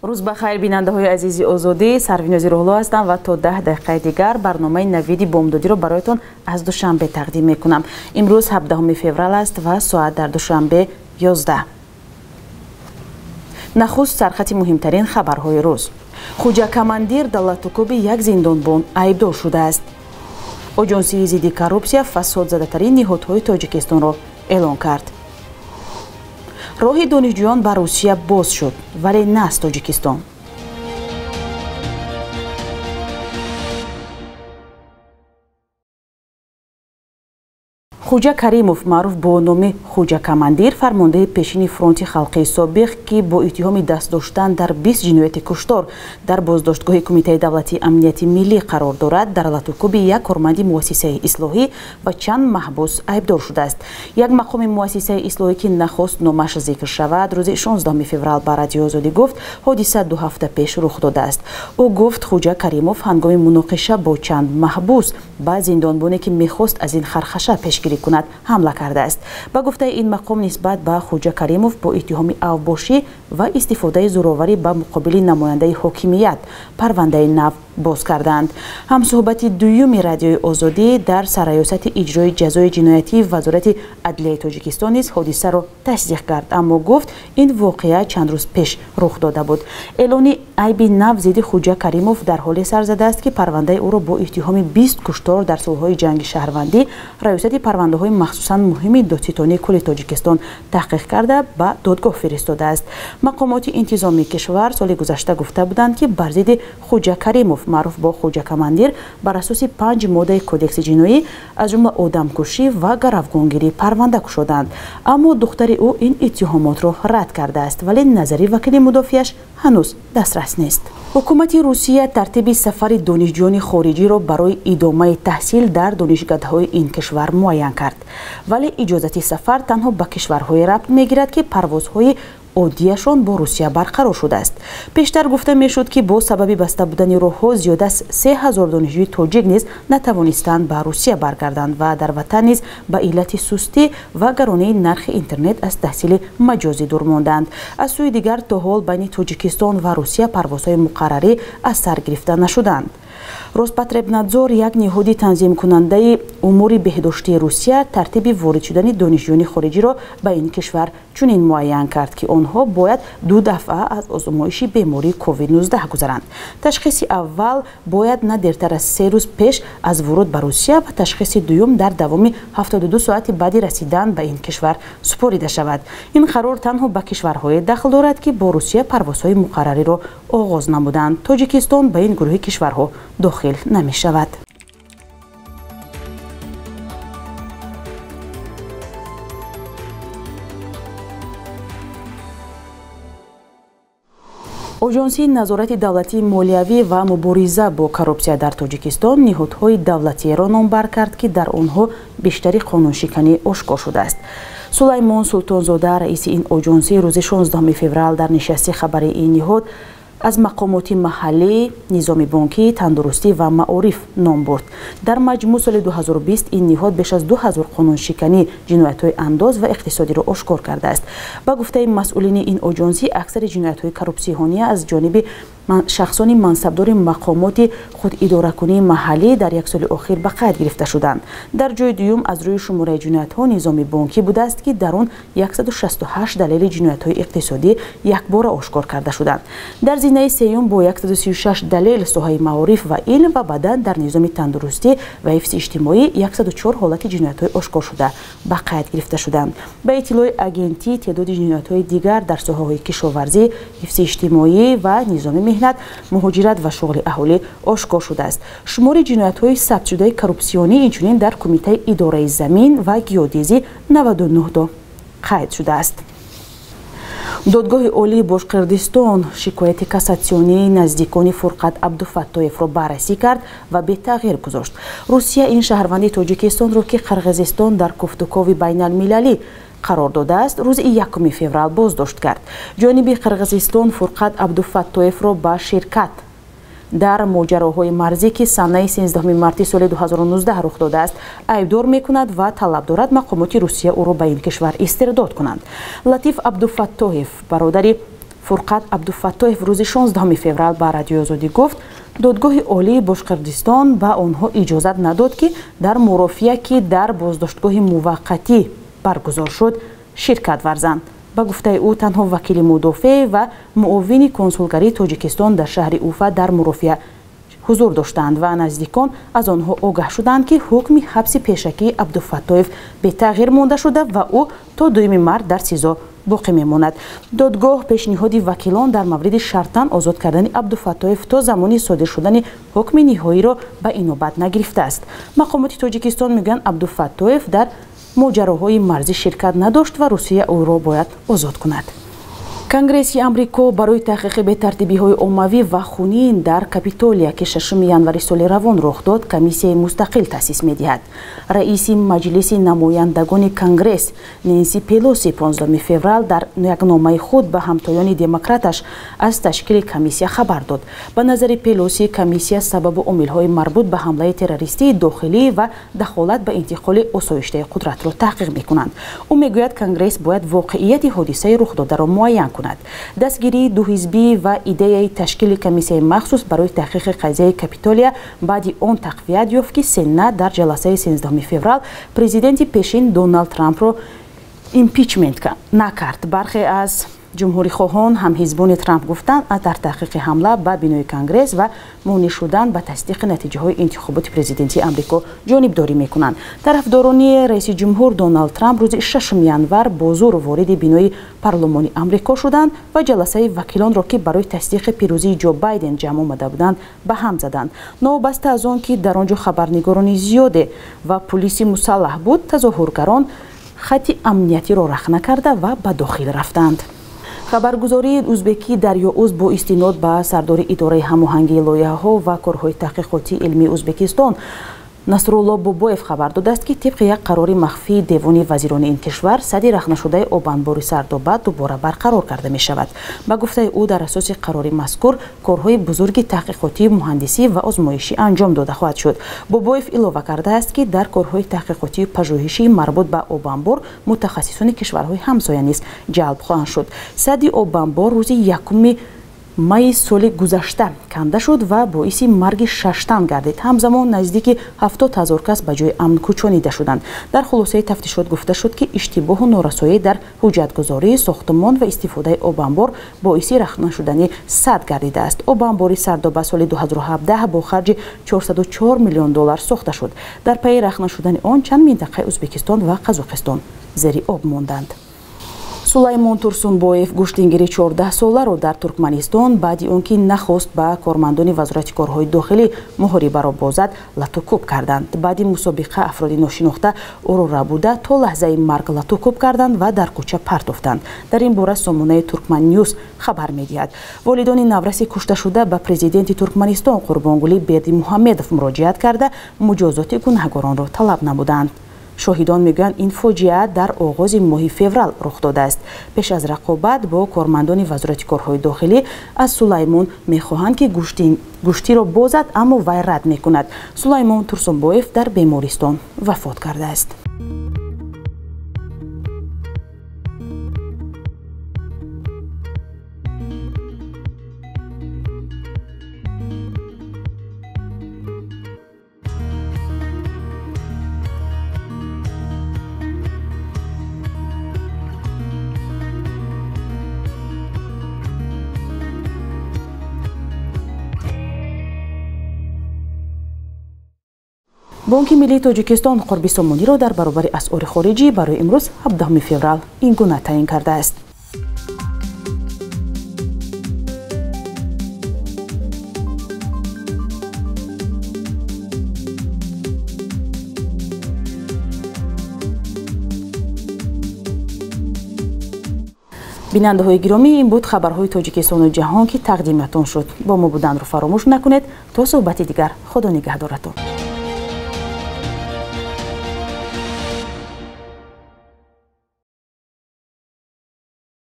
Рӯз ба хайр, бинандаҳои азизи Озодӣ. Сарвинози Рӯҳло ҳастам ва то 10 дақиқаи дигар барномаи навиди бомдодиро бароятон аз Душанбе тақдим мекунам. Имрӯз 17 феврал аст ва соат дар Душанбе 11. Нахуст сархати муҳимтарин хабарҳои рӯз. Хуҷа Командир дар латукӯби як зиндонбон айбдор шудааст. Оҷонсии зидди коррупсия фасодзадатарин ниҳодҳои Тоҷикистонро эълон кард. Роҳи донишҷӯён ба Русия боз шуд, вале на аз Тоҷикистон. Хуҷа Каримов, маъруф бо номи Хуҷа Командир, фармондаи пешини фронти халқии собиқ, ки бо иттиҳоми даст доштан дар 20 ҷинояти куштор дар боздоштгоҳи Кумитаи давлатии амнияти миллӣ қарор дорад, дар латукӯби як корманди муассисаи ислоҳӣ ва чанд маҳбус айбдор шудааст. Як мақоми муассисаи ислоҳӣ, ки нахост номаш зикр шавад, рӯзи 16 феврал ба Радиои Озодӣ гуфт, ҳодиса 2 ҳафта пеш рух додааст. Ӯ гуфт, Хуҷа Каримов ҳангоми муноқиша бо чанд маҳбус ба зиндонбоне, ки мехост аз ин хархаша пешгирӣ кунад, ҳамла кардааст. Ба гуфтаи ин мақом, нисбат ба Хуҷа Каримов бо иттиҳоми авбошӣ ва истифодаи зӯроварӣ ба муқобили намояндаи ҳокимият парвандаи нав боз карданд. Ҳамсӯҳбати дуюми Радиои Озодӣ дар сарраёсати иҷрои ҷазои ҷиноятии Вазорати адлияи Тоҷикистон низ ҳодисаро тасдиқ кард, аммо гуфт, ин воқеа чанд рӯз пеш рух дода буд. Эълони айби нав зидди Хуҷа Каримов дар ҳоле сар задааст, ки парвандаи ӯро бо иттиҳоми 20 куштор дар солҳои ҷанги шаҳрвандӣ раёсати парвандаҳои махсусан муҳими додситонии кулли Тоҷикистон таҳқиқ карда ба додгоҳ фиристодааст. Мақомоти интизомии кишвар соли гузашта гуфта буданд, ки бар зидди Хуҷа Каримов, маъруф бо Хуҷа Командир, бар асоси 5 моддаи кодекси ҷиноӣ, аз ҷумла одамкушӣ ва гаравгонгирӣ парванда кушоданд. Аммо духтари ӯ ин иттиҳомотро рад кардааст, вале назари вакили мудофиаш ҳанӯз дастрас нест. Ҳукумати Русия тартиби сафари донишҷӯёни хориҷиро барои идомаи таҳсил дар донишгоҳҳои ин кишвар муайян кард, вале иҷозати сафар танҳо ба кишварҳое рабт мегирад, ки парвозҳои оддияшон бо Русия барқарор шудааст. Пештар гуфта мешуд, ки бо сабаби баста будани роҳҳо зиёда аз 3000 донишҷӯи тоҷик низ натавонистанд ба Русия баргарданд ва дар ватан низ ба иллати сустӣ ва гаронии нархи интернет аз таҳсили маҷозӣ дур монданд. Аз сӯи дигар, то ҳол байни Тоҷикистон ва Русия парвозҳои муқаррарӣ аз сар гирифта нашуданд. Роспотребнадзор, як ниҳоди танзимкунандаи умури беҳдоштии Русия, тартиби ворид шудани донишҷӯёни хориҷиро ба ин кишвар чунин муайян кард, ки онҳо бояд 2 дафъа аз озмоиши бемории COVID-19 гузаранд. Ташхиси аввал бояд на дертар аз 3 рӯз пеш аз вуруд ба Русия ва ташхиси дуюм дар давоми 72 соати баъди расидан ба ин кишвар супорида шавад. Ин қарор танҳо ба кишварҳое дахл дорад, ки бо Русия парвозҳои муқаррариро оғоз намуданд. Тоҷикистон ба ин гурӯҳи кишварҳо дохил намешавад. Оҷонсии назорати давлатии молиявӣ ва мубориза бо коррупсия дар Тоҷикистон ниҳодҳои давлатиеро номбар кард, ки дар онҳо бештари қонуншиканӣ ошкор шудааст. Сулаймон Султонзода, раиси ин оҷонсӣ, рӯзи 16 феврал дар нишасти хабарии ин ниҳод аз мақомоти маҳаллӣ, низоми бонкӣ, тандурустӣ ва маориф ном бурд. Дар маҷмӯъ соли 2020 ин ниҳод беш аз 2000 қонуншиканӣ, ҷиноятҳои андоз ва иқтисодиро ошкор кардааст. Ба гуфтаи масъулини ин оҷонсӣ, аксари ҷиноятҳои коррупсионӣ аз ҷониби шахсони мансабдори мақомоти худидоракунии маҳаллӣ дар як соли охир ба қайд гирифта шуданд. Дар ҷои дуюм аз рӯи шумораи ҷиноятҳо низоми бонкӣ будааст, ки дар он 168 далели ҷиноятҳои иқтисодӣ якбора ошкор карда шуданд. Дар зинаи сеюм бо 136 далел соҳаи маориф ва илм ва баъдан дар низоми тандурустӣ ва ҳифзи иҷтимоӣ 104 ҳолати ҷиноятҳои ошкоршуда ба қайд гирифта шуданд. Ба иттилои агентӣ, теъдоди ҷиноятҳои дигар дар соҳаҳои кишоварзӣ, ҳифзи иҷтимоӣ ва низоми меҳнат, муҳоҷират ва шуғли аҳолӣ ошкор шудааст. Шумори ҷиноятҳои сабтшудаи коррупсионӣ инчунин дар Кумитаи идораи замин ва геодезӣ 99 то қайд шудааст. Додгоҳи олии Бошқирдистон шикояти кассатсионии наздикони Фурқат Абдуфаттоевро баррасӣ кард ва бетағйир гузошт. Русия ин шаҳрванди Тоҷикистонро, ки Қирғизистон дар куфтукови байналмилалӣ қарор додааст, рӯзи 1 феврал боздошт кард. Ҷониби Қирғизистон Фурқат Абдуфаттоевро ба ширкат дар моҷароҳои марзӣ, ки санаи 13 марти соли 2019 рух додааст, айбдор мекунад ва талаб дорад мақомоти Русия ӯро ба ин кишвар истирдод кунанд. Латиф Абдуфаттоев, бародари Фурқат Абдуфаттоев рӯзи 16 феврал ба Радиои Озодӣ гуфт, додгоҳи олии Бошқирдистон ба онҳо иҷозат надод, ки дар мурофиа, ки дар боздоштгоҳи муваққатӣ баргузор шуд, ширкат варзанд. Ба гуфтаи ӯ, танҳо вакили мудофеъ ва муовини консулгарии Тоҷикистон дар шаҳри Уфа дар мурофиа ҳузур доштанд ва наздикон аз онҳо огаҳ шуданд, ки ҳукми ҳабси пешакии Абдуфаттоев бетағйир монда шуда ва ӯ то 2 март дар СИЗО боқӣ мемонад. Додгоҳ пешниҳоди вакилон дар мавриди шартан озод кардани Абдуфаттоев то замони содир шудани ҳукми ниҳоиро ба инобат нагирифтааст. Мақомоти Тоҷикистон мегӯянд, Абдуфаттоев дар моҷароҳои марзӣ ширкат надошт ва Русия ӯро бояд озод кунад. Конгресси Амрико барои таҳқиқи бетартибиҳои оммавӣ ва хунин дар Капитолия, ки 6 январи соли равон рух дод, комиссияи мустақил таъсис медиҳад. Раиси Маҷлиси намояндагони Конгресс Ненси Пелоси 15 феврал дар як номаи худ ба ҳамтоёни демократаш аз ташкили комиссия хабар дод. Ба назари Пелоси, комиссия сабабу омилҳои марбут ба ҳамлаи террористии дохилӣ ва дахолат ба интиқоли осоиштаи қудратро таҳқиқ мекунанд. Ӯ мегӯяд, Конгресс бояд воқеияти ҳодисаи рухдодаро муайян кунад. Дастгирии дуҳизбӣ ва идеяи ташкили комиссияи махсус барои таҳқиқи қазияи Капитолия баъди он тақвият ёфт, ки Сенат дар ҷаласаи 13 феврал президенти пешин Доналд Трампро импичмент накард. Бархе аз ҷумҳурихоҳон ҳамҳизбони Трамп гуфтанд, дар таҳқиқи ҳамла ба бинои Конгресс ва монеъ шудан ба тасдиқи натиҷаҳои интихоботи президентии Амрико ҷонибдорӣ мекунанд. Тарафдорони раиси ҷумҳур Доналд Трамп рӯзи 6 январ бо зур вориди бинои парлумони Амрико шуданд ва ҷаласаи вакилонро, ки барои тасдиқи пирӯзии Ҷо Байден ҷамъ омада буданд, ба ҳам заданд. Новобаста аз он ки дар он ҷо хабарнигорони зиёде ва пулиси мусаллаҳ буд, тазоҳургарон хати амниятиро рахна карда ва ба дохил рафтанд. Хабаргузории узбекӣ Дарёуз бо истинод ба сардори идораи ҳамоҳангии лоиҳаҳо ва корҳои таҳқиқотии илмии Узбекистон Насрулло Бобоев хабар додааст, ки тибқи як қарори махфии Девони вазирони ин кишвар сади рахнашудаи обанбори Сардоба дубора барқарор карда мешавад. Ба гуфтаи ӯ, дар асоси қарори мазкур корҳои бузурги таҳқиқотии муҳандисӣ ва озмоишӣ анҷом дода хоҳад шуд. Бобоев илова кардааст, ки дар корҳои таҳқиқотии пажӯҳишии марбут ба обанбор мутахассисони кишварҳои ҳамсоя низ ҷалб хоҳанд шуд. Сади обанбор рӯзи 1 майи соли гузашта канда шуд ва боиси марги 6 тан гардид. Ҳамзамон наздики 70 000 кас ба ҷои амн кӯчонида шуданд. Дар хулосаи тафтишот гуфта шуд, ки иштибоҳу норасоӣ дар ҳуҷҷатгузории сохтмон ва истифодаи обанбор боиси рахна шудани сад гардидааст. Обанбори Сардоба соли 2017 бо харҷи 404 миллион доллар сохта шуд. Дар пайи рахна шудани он чанд минтақаи Узбекистон ва Қазоқистон зери об монданд. Сулаймон Турсунбоев гӯштингири 14-соларо дар Туркманистон баъди он ки нахост ба кормандони Вазорати корҳои дохилӣ муҳорибаро бозад, латукӯб карданд. Баъди мусобиқа афроди ношинохта ӯро рабуда то лаҳзаи марг латукӯб карданд ва дар кӯча партофтанд. Дар ин бора сомонаи Туркман Ньюс хабар медиҳад. Волидони навраси кушташуда ба президенти Туркманистон Қурбонгулӣ Бердимуҳаммедов муроҷиат карда, муҷозоти гунаҳгоронро талаб намуданд. Шоҳидон мегӯянд, ин фоҷиа дар оғози моҳи феврал рух додааст. Пеш аз рақобат бо кормандони Вазорати корҳои дохилӣ аз Сулаймон мехоҳанд, ки гӯштиро бозад, аммо вай рад мекунад. Сулаймон Турсунбоев дар бемористон вафот кардааст. Бонки миллии Тоҷикистон қурби сомониро дар баробари асъори хориҷӣ барои имрӯз 17 феврал ин гуна таъин кардааст. Бинандаҳои гиромӣ, ин буд хабарҳои Тоҷикистону ҷаҳон, ки тақдиматон шуд. Бо мо буданро фаромӯш накунед. То суҳбати дигар, Худо нигаҳдоратон.